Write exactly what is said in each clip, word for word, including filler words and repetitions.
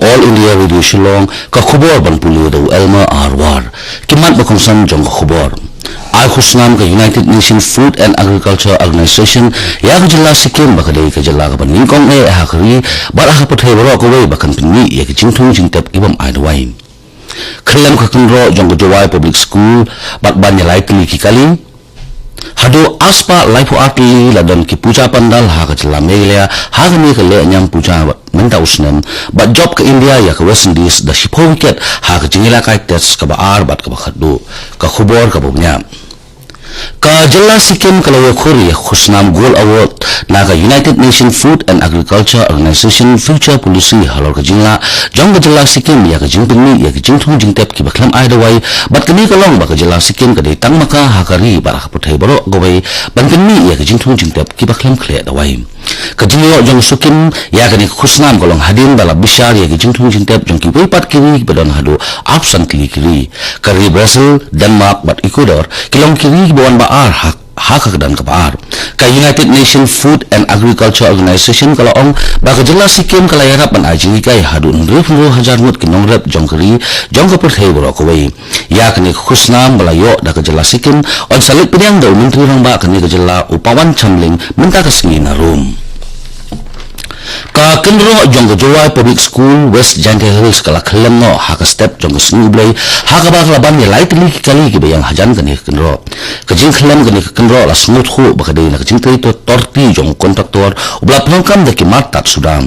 All India Radio Shillong, ka khubor ban pule da u Elmer R War. Ki mat ba kongsan jong ka khubor. Ai khusnam ka United Nation Food and Agriculture Organization ïa ka jylla Sikkim ba ka dei ka jylla kaba nyngkong eh ha ka ri bad ha ka pyrthei baroh kawei ba kan pynmih ïa ka jingthung jingtep ki bym ai dawai. Khyllem ka kynroh jong ka Jowai Public School bad ban ïalai tylli ki kali. Haduh arspah laiphew ar tylli la don ki puja pandal ha ka jylla Meghalaya ha kane ka lehniam puja mynta u snem, bad jop ka India ïa ka West Indies da shiphew wicket ha ka jingïalehkai test kaba ar bad kaba khatduh. Ka khubor kaba bniah. Ka jylla Sikkim ka la ïakhun ïa ka khusnam Gold Award na ka United Nation Food and Agriculture Organization Future Policy halor ka jinglah jong ka jylla Sikkim ïa ka jingpynmih ïa ka jingthung jingtep kiba khlem ai dawai, bad kane ka long ba ka jylla Sikkim ka dei tang ma ka ha ka ri bad ha ka pyrthei baroh kawei ban pynmih ïa ka jingthung jingtep kiba khlem khleh dawai. Ka jingïoh jong u Sikkim ïa kane ka khusnam ka long hadien ba la bishar ïa ka jingthung jingtep jong kiwei pat ki ri kiba don haduh arphew san tylli ki ri. Ka ri Brazil, Denmark bad Ecuador ki long ki ri kiba wan ba ar ha, ha ka kyrdan kaba ar. Ka United Nation Food and Agriculture Organization ka la ong ba ka jylla Sikkim ka la ïarap ban ai jinghikai haduh hynriewphew hynriew hajar ngut ki nongrep jong ka ri jong ka pyrthei baroh kawei. Ïa kane ka khusnam ba la ïoh da ka jylla Sikkim yn sa leit pdiang da u Myntri Rangbah kane ka jylla u Pawan Chamling mynta ka sngi na Rome. Ka kynroh jong ka Jowai Public School West Jaintia Hills ka la khyllem noh ha ka step jong ka sngi U Blei ha kaba ka la ban ïalai tylli ki kali kiba ïeng hajan kane ka kynroh. Ka jingkhyllem kane ka kynroh la sngewthuh ba ka dei na ka jingtrei torti jong u kontraktor uba la pyndonkam da ki mar tad suda.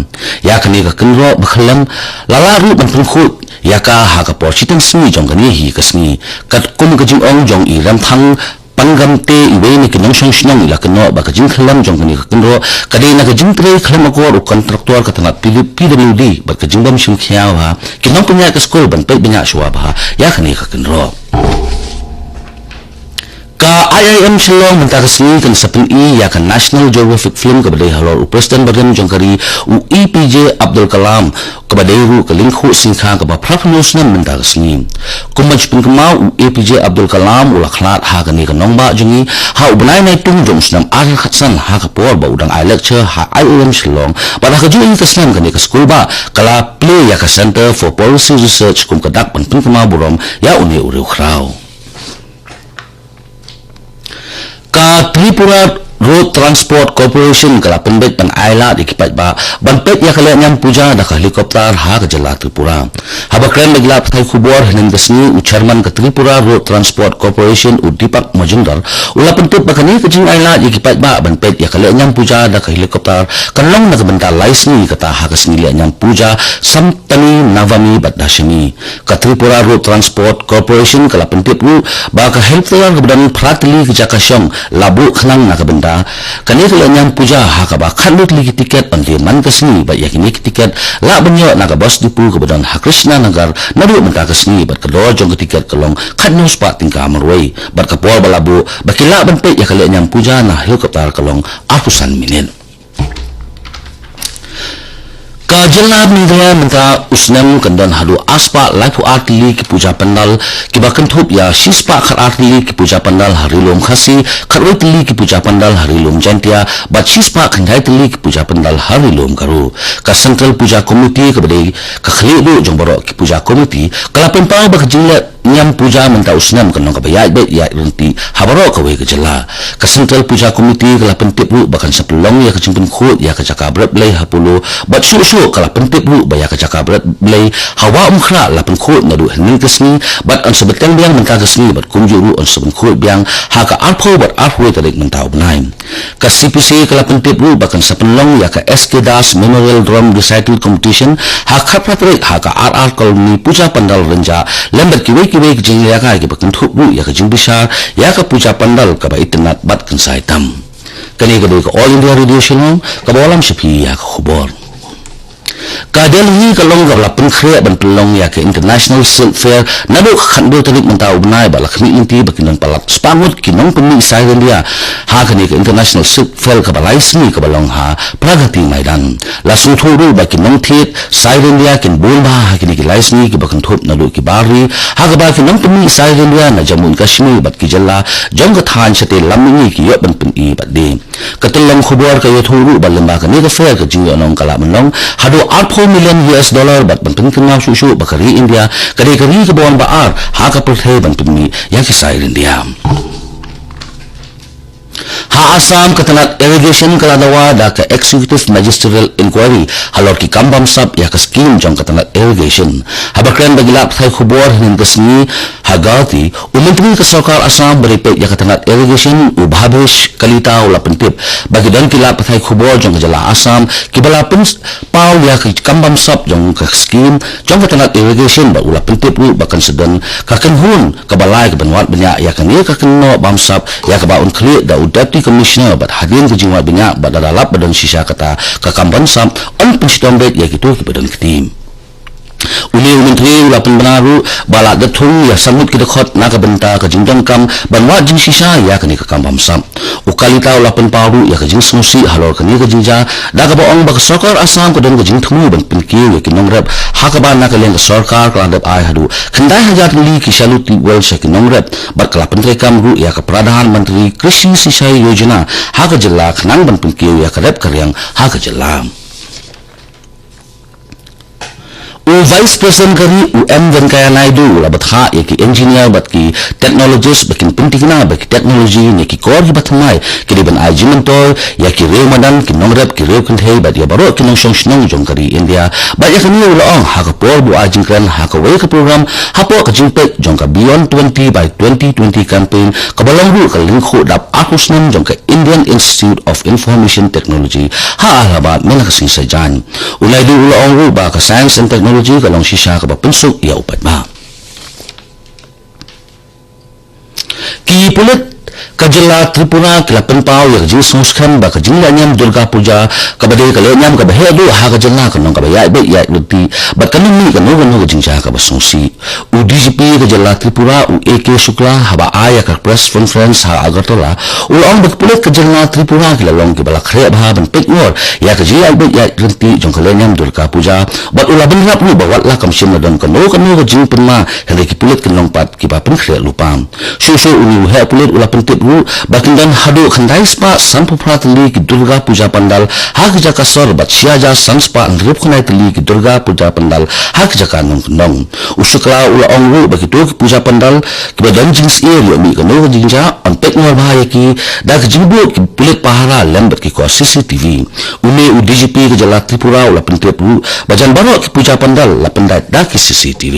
Ïa kane ka kynroh ba khyllem la lah ruh ban pynkhuid ïa ka ha ka por shiteng sngi jong kane hi ka sngi. Katkum ka jingong jong i Remthang Pangamte, iwei na ki nongshong shnong, i la kynnoh ba ka jingkhyllem jong kane ka kynroh ka dei na ka jingtrei khlem akor u kontraktor ka tnat P W D bad ka jingbym shim khia bha ki nongpynïaid ka skul ban peit bniah shuwa bha ïa kane ka kynroh. Ka I I M Shillong mynta ka sngi kan sa pyni ïa ka National Geographic Film kaba dei halor u President barim jong ka ri, u A P J Abdul Kalam, kaba dei ruh ka lyngkhuh sngikha kaba phra phew snem mynta ka sngi. Kum ban shu pynkynmaw, u A P J Abdul Kalam u la khlad ha kane ka nongbah jong ngi ha u bnai Naitung jong u snem ar hajar khatsan ha ka por ba u dang ai lecture ha I I M Shillong, bad ha kajuh hi ka snem kane ka skulbah ka la plie ïa ka Centre for Policy Research kum ka dak ban pynkynmaw burom ïa une u riewkhraw. Ka Tripura Road Transport Corporation ka la pynbeit ban ailad ïa ki paidbah ban peit ïa ka lehniam puja da ka helicopter ha ka jylla Tripura. Haba kren bad ki lad pathai khubor hynnin ka sngi, u chairman ka Tripura Road Transport Corporation, u Deepak Majumdar, u la pyntip ba kane ka jingailad ïa ki paidbah ban peit ïa ka lehniam puja da ka helicopter kan long na ka bynta lai sngi, kata ha ka sngi lehniam puja Santani, Navami bad Dashami. Ka Tripura Road Transport Corporation ka la pyntip ruh ba ka helicopter kaba don phra tylli ki jaka shong la buh khnang na ka bynta kane ka lehniam puja, ha kaba khathynriew tylli ki tiket yn die man ka sngi, bad ïa kine ki tiket lah ban ïoh na ka bus depot kaba don ha Krishna Nagar naduh mynta ka sngi, bad ka dor jong ka tiket ka long khathynriew spah tyngka marwei, bad ka por ba la buh ba ki lah ban peit ïa ka lehniam puja na helicopter ka long arphew san minit. Ka jylla Meghalaya mynta u snem kan don haduh arspah laiphew ar tylli ki puja pandal, kiba kynthup ïa shispah khatar tylli ki puja pandal ha Ri Lum Khasi, khatwei tylli ki puja pandal ha Ri Lum Jaintia, bad shispah khyndai tylli ki puja pandal ha Ri Lum Garo. Ka Central Puja Committee kaba dei ka khlieh duh jong baroh ki puja committee ka la pynpaw ba ka jingleh niam puja mynta u snem kan long kaba ïaid beit ïaid ryntih ha baroh kawei ka jylla. Ka Central Puja Committee ka la pyntip ruh ba kan sa pynlong ïa ka jingpynkhuid ïa ka jaka bret blei ha Polo, bad shuh shuh ka la pyntip ruh ba ïa ka jaka bret blei ha Wah Umkhrah la pynkhuid naduh hynnin ka sngi, bad yn sa bteng biang mynta ka sngi, bad kumjuh ruh yn sa pynkhuid biang ha ka arphew bad arphew tarik mynta u bnai. Ka C P C ka la pyntip ruh ba kan sa pynlong ïa ka S K Das Memorial Drum Recital Competition ha khatphra tarik ha ka R R Colony Puja Pandal Rynjah, lem bad kiwei kiwei ki jingïalehkai kiba kynthup ruh ïa ka jingbishar ïa ka puja pandal kaba itynnad bad kynsai tam. Kane ka dei ka All India Radio Shillong, kaba wallam sha phi ïa ka khubor. Ka Delhi ka long kaba la pynkhreh ban pynlong ïa ka International Silk Fair naduh ka khathynriew tarik mynta u bnai, bad la khmih lynti ba kin don palat spah ngut ki nongpynmih saiï ryndia ha kane ka International Silk Fair kaba lai sngi kaba long ha Pragati Maidan. La sngewthuh ruh ba ki nongthied saiï ryndia kin bun bha ha kine ki lai sngi kiba kynthup naduh ki bar ri, ha kaba ki nongpynmih saiï ryndia na Jammu and Kashmir bad ki jylla jong ka thaiñ shatei lam mihngi ki ïoh ban pyni bad die. Ka tyllong khubor ka ïathuh ruh ba lyngba kane ka fair ka jingïohnong ka lah ban long haduh arphew million U S dollar bad ban pynkynmaw shuh shuh ba ka ri India ka dei ka ri kaba wan ba ar ha ka pyrthei ban pynmih ïa ki sai ryndia. Ha Assam ka tnat irrigation ka la dawa da ka executive magisterial inquiry halor ki kam bamsap ïa ka scheme jong ka tnat irrigation. Haba kren bad ki lad pathai khubor hynnin ka sngi ha Guwahati, u Myntri ka Sorkar Assam ba dei peit ïa ka tnat irrigation u Bhabesh Kalita u la pyntip ba ki don ki lad pathai khubor jong ka jylla Assam kiba la pynpaw ïa ka kam bamsap jong ka scheme jong ka tnat irrigation bad u la pyntip ruh ba kan sa don ka kynhun kaba lai ka ban wad bniah ïa kane ka kynnoh bamsap ïa kaba un khlieh da u Deputy Commissioner bad hadien ka jingwad bniah bad lada lap ba don shisha kata ka kam bamsap yn pynshitom beit ïa kito kiba don kti. Une u Myntri u la pynbna ruh ba la dep thung ïa san ngut ki dkhot na ka bynta ka jingdonkam ban wad jingshisha ïa kane ka kam bamsap. U Kalita u la pynpaw ruh ïa ka jingsngewsih halor kane ka jingjia da kaba ong ba ka Sorkar Assam ka don ka jingthmu ban pynkiew ïa ki nongrep ha kaba na ka liang ka sorkar ka la dep ai haduh khyndai hajar tylli ki shallow tube wells sha ki nongrep bad ka la pyntreikam ruh ïa ka Pradhan Mantri Krishi Sinchai Yojana ha ka jylla khnang ban pynkiew ïa ka rep ka riang ha ka jylla. U Vice President ka ri u M Venkaiah Naidu u la bthah ïa ki engineer bad ki technologist ba kin pyntikna ba ki technology ne ki kor kiba thymmai ki dei ban ai jingmyntoi ïa ki riew madan, ki nongrep, ki riew kynthei bad ïa baroh ki nongshong shnong jong ka ri India. Bad ïa kane u la ong ha ka por ba u ai jingkren ha kawei ka program hapoh ka jingpeit jong ka Beyond twenty by twenty twenty campaign kaba long ruh ka lyngkhuh dap arphew snem jong ka Indian Institute of Information Technology ha Allahabad mynne ka sngi Saitjaiñ. U Naidu u la ong ruh ba ka science and technology ka long shisha kaba pynsuk ïa u paidbah. Ki pulit ka jylla Tripura ki la pynpaw ïa ka jingsngewskhem ba ka jinglehniam Durga Puja kaba dei ka lehniam kaba heh duh ha ka jylla ka long kaba ïaid beit ïaid lynti bad kan ym mih kano kano ka jingjia kaba sngewsih. U D G P ka jylla Tripura u A K Shukla haba ai ïa ka press conference ha Agartala u la ong ba ki pulit ka jylla Tripura ki la long kiba la khreh bha ban peit ngor ïa ka jingïaid beit ïaid lynti jong ka lehniam Durga Puja bad u la bynrap ruh ba wat la kam shym la don kano kano ka jingpynma hynrei ki pulit kin long pat kiba pynkhreh lypa. Shuh shuh une u heh pulit u la pyntip ruh ba kin don haduh khyndai spah sanphew phra tylli ki Durga Puja pandal ha ki jaka sor bad shi hajar san spah hynriewphew khyndai tylli ki Durga Puja pandal ha ki jaka nongkyndong. U Shukla u la ong ruh ba kito ki puja pandal kiba don jingsyier ïoh mih kano ka jingjia yn peit ngor bha ïa ki da ka jingbud ki pulit pahara lem bad ki kor C C T V. Une u D G P ka jylla Tripura u la pyntip ruh ba jan baroh ki puja pandal la pyndait da ki C C T V.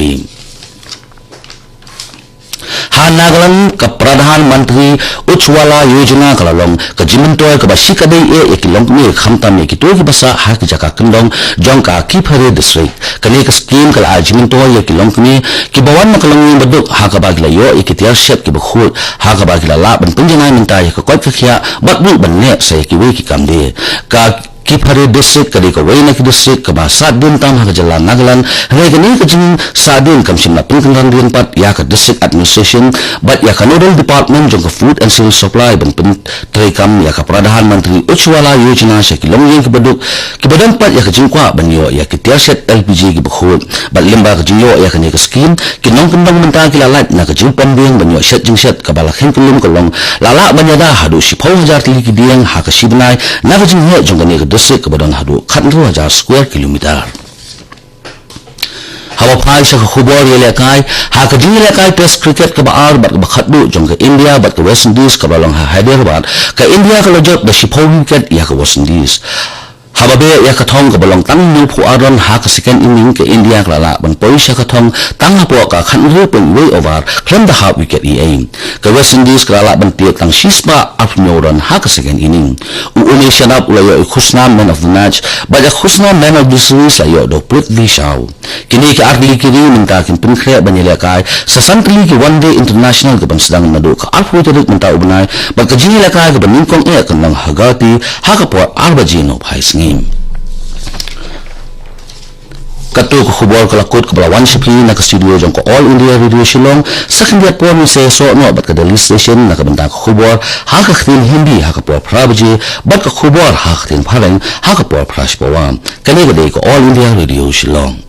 Ha Nagaland ka Pradhan Mantri Ujjwala Yojana ka la long ka jingmyntoi kaba shikatdei eh ïa ki longkmie khamtam ïa kito kiba sah ha ki jaka kyndong jong ka Kiphire District. Kane ka skim ka la ai jingmyntoi ïa ki longkmie kiba wan na ka longïing baduk ha kaba ki la ïoh ïa ki tiar shet kiba khuid ha kaba ki la lah ban pynjanai mynta ïa ka koit ka khiah bad ruh ban leh sa ïa kiwei ki kam die. Ka Kiphire District ka dei kawei na ki district kaba sahdien tam ha ka jylla Nagaland. Hynrei kane ka jingsahdien kam shym la pynkynran dien pat ïa ka district administration bad ïa ka nodal department jong ka Food and Civil Supply ban pyntreikam ïa ka Pradhan Mantri Ujjwala Yojana sha ki longïing kiba duk kiba don pat ïa ka jingkwah ban ïoh ïa ki tiar shet L P G kiba khuid. Bad lyngba ka jingïoh ïa kane ka skim ki nongkyndong mynta ki la lait na ka jingpom biang ban ïoh shet jingshet kaba la kheiñ kyllum ka long la lah ban ïada haduh shiphew hajar tylli ki dieng ha ka shi bnai na ka jingheh jong kane ka district kaba don haduh khathynriew hajar square kilometer. Haba phai sha ka khubor ïalehkai, ha ka jingïalehkai Test cricket kaba ar bad kaba khatduh jong ka India bad ka West Indies kaba long ha Hyderabad, ka India ka la jop da shiphew wicket ïa ka West Indies. Haba beh ïa ka thong kaba long tang hynñiewphew ar run ha ka second inning, ka India ka la lah ban poi sha ka thong tang hapoh ka khathynriew point wei over khlem da hap wicket ei ei. Ka West Indies ka la lah ban tied tang shispah arphew run ha ka second inning. U Umesh Yadav u la ïoh ïa ka khusnam man of the match bad ïa ka khusnam man of the series la ïoh da u Prithvi Shaw. Kine ki ar tylli ki ri mynta kin pynkhreh ban ïalehkai sa san tylli ki One Day International kaban sdang naduh ka arphew tarik mynta u bnai bad ka jingïalehkai kaba nyngkong eh kan long ha Guwahati ha ka por ar baje nohphai sngi. Kato ka khubor ka la kut kaba la wan sha phi na ka studio jong ka All India Radio Shillong. Sa khyndiat por ngin sa ïasoh noh bad ka Delhi Station na ka bynta ka khubor ha ka ktien Hindi ha ka por phra baje bad ka khubor ha ka ktien Phareng ha ka por phra shi pawa. Kane ka dei ka All India Radio Shillong.